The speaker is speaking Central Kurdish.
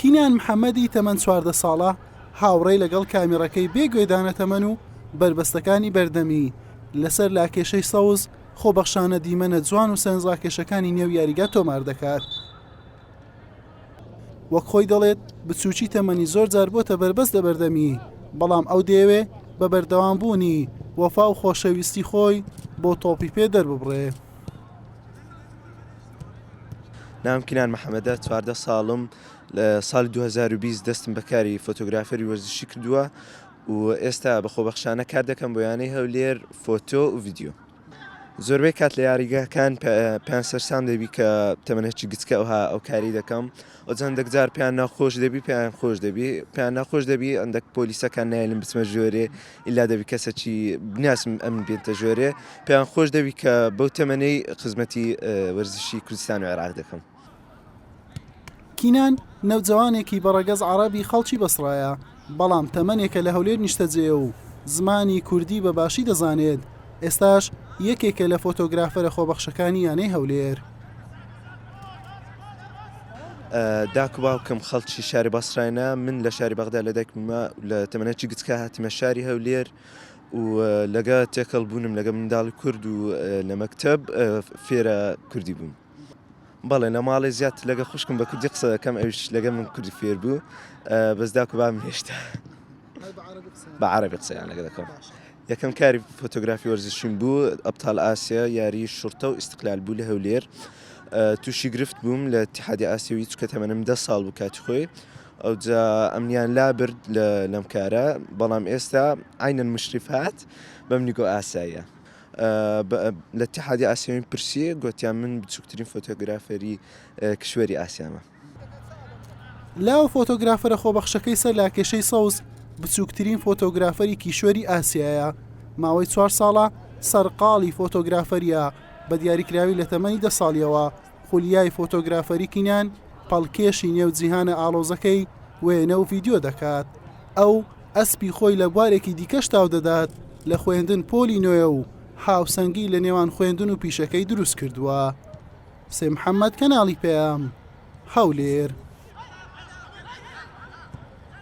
کینان محەمەدی تەمەن 14 ساڵە هاوڕێی لەگەڵ کامیڕەکەی بێ گوێدانە تەمەن و بەربەستەکانی بەردەمی، لەسەر لاکێشەی سەوز خۆبەخشانە دیمەنە جوان و سەرنجڕاکێشەکانی نێو یاریگا تۆمار دەکات. وەک خۆی دەڵێت بچووکی تەمەنی زۆر جار بۆتە بەربەست لە بەردەمی، بەڵام ئەو دەیەوێ بە بەردەوامبوونی وەفا و خۆشەویستی خۆی بۆ تۆپی پێ دەرببڕێ. ناوم کینان محەمەدە، 14 ساڵم، لە ساڵی 2020 دەستم بە کاری فۆتۆگرافەری وەرزشی کردووە و ئێستا بە خۆبەخشانە کار دەکەم بۆ یانەی هەولێر فۆتۆ و ڤیدیۆ. زۆربەی کات لە یاریگاکان پێیان سەرسام دەبی کە تەمەنێکی گچکە ئەوها ئەو کاری دەکەم ئەو هەندێک جار پێیان ناخۆش دەبی پێیان خۆش دەبی پێیان ناخۆش دەبی ئەندێک پۆلیسەکان نایلن بچمە ژۆرێ ئیلا دەبی کەسەکی بناسم ئەمن بێنتە ژۆرێ پێیان خۆش دەبی کە بەو تەمەنەی خزمەتی وەرزشی کوردستان و عێراق دەکەم. کینان نەوجەوانێکی بە ڕەگەز عەڕەبی خەڵکی بەسڕایە، بەڵام تەمەنێکە لە هەولێر نیشتەجێیە و زمانی کوردی بە باشی دەزانێت، ئێستاش یەکێکە لە فۆتۆگرافەرە خۆبەخشەکانی یانەی هەولێر. داک و باوکم خەڵکی شاری بەسڕاینە، من لە شاری بەغدا لەدایک بوومە، لە تەمەنێکی گچکە هاتمە شاری هەولێر و لەگە تێکەڵ بوونم لەگە منداڵی کورد و لە مەکتەب فێرە کوردی بووم. بەڵێ لە ماڵێ زیاتر لەگە خوشکم بە کوردی قسە دەکەم ئەویش لەگە من کوردی فێر بوو بەس داک و بابم هێشتا بە عەرەبی قسەیان لەگە دەکەم. یەکەم کاری فۆتۆگرافی وەرزشیم بوو ئەبتال ئاسیا یاری شورتە و ئیستقلال بوو لە هەولێر تووشی گرفت بووم لە اتحادی ئاسیاوی چکە تەمەنم دە ساڵ بوو کاتی خۆی ئەوجا ئەمنیان لابرد لەم کارە بەڵام ئێستا عینەن مشریف هات بەم نیگۆ ئاساییە. لە اتحادی ئاسیاویم پرسی گۆتیان من بچووکترین فۆتۆگرافەری کشوەری ئاسیامە. لاوە فۆتۆگرافەرە خۆبەخشەکەی سەر لاکێشەی سەوز بچووکترین فۆتۆگرافەری کیشوەری ئاسیایە، ماوەی چوار ساڵە سەرقاڵی فۆتۆگرافەرییە، بە دیاریکراوی لە تەمەنی دە ساڵییەوە خولیای فۆتۆگرافەری کینان پەڵکێشی نێو جیهانە ئاڵۆزەکەی وێنە و ڤیدیۆ دەکات. ئەو ئەسپی خۆی لە بوارێکی دیکەش تاو دەدات، لە خوێندن پۆلی نۆیە و هاوسەنگی لە نێوان خوێندن و پیشەکەی دروست کردووە. حسێن محەمەد، کەناڵی پەیام، هەولێر.